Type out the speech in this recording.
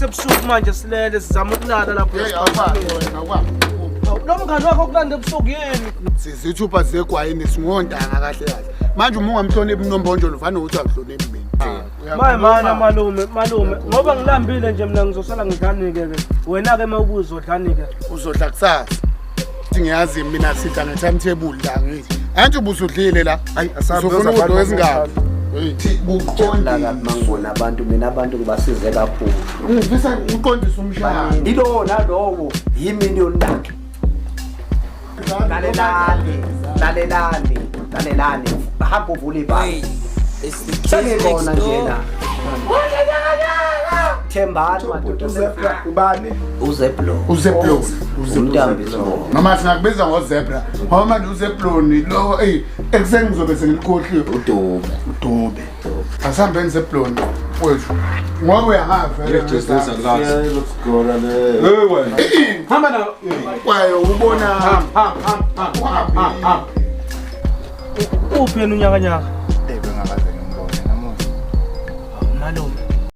Kusebusuku manje silele sizama ukulala lapho. Hey, awukwazi wena, awukwazi. Lo mngani wakho okulanda ebusuku yini? Sizithupha zegwayini singontanga kahle kahle. Manje uma ungamhloniphi uMnombonjolo ufana nokuthi awuhloniphi mina. Maye mana malume, malume, ngoba ngilambile nje mina ngizosala ngidlani-ke ke. Wena-ke uma ubuya uzodlani-ke? Uzodla kusasa. Thi ngiyazi mina sidla nge-timetable la ngithi. Anti ubusudlile la. Ayi, asabe Uzofuna ukudla ezingaki? Hey, Ngijabula kabi mangibona abantu mina abantu ngibasize kakhulu. Ngifisa uqondise umshado. Yilowo nalowo yimiliyoni lakhe. Lalelani, lalelani, lalelani. Hamba uvule ibhange. Sengikona njena. Thembani madoda. Uzebra ubani? Uzeblo. Uzeblon. Umntambi isibongo. Noma singakubiza ngozebra. Ngoba manje uzeblon lo ey ekuseni ngizobe sengilikhohliwe. Udube. Udube. Asihambeni zeblon wethu. Ngoba uyahamba vele. Hey wena. Hamba na. Kwayo ubona Hamba hamba hamba hamba. Uphi yena unyakanyaka? Eh bengakaze ngimbone namuhla. Malume.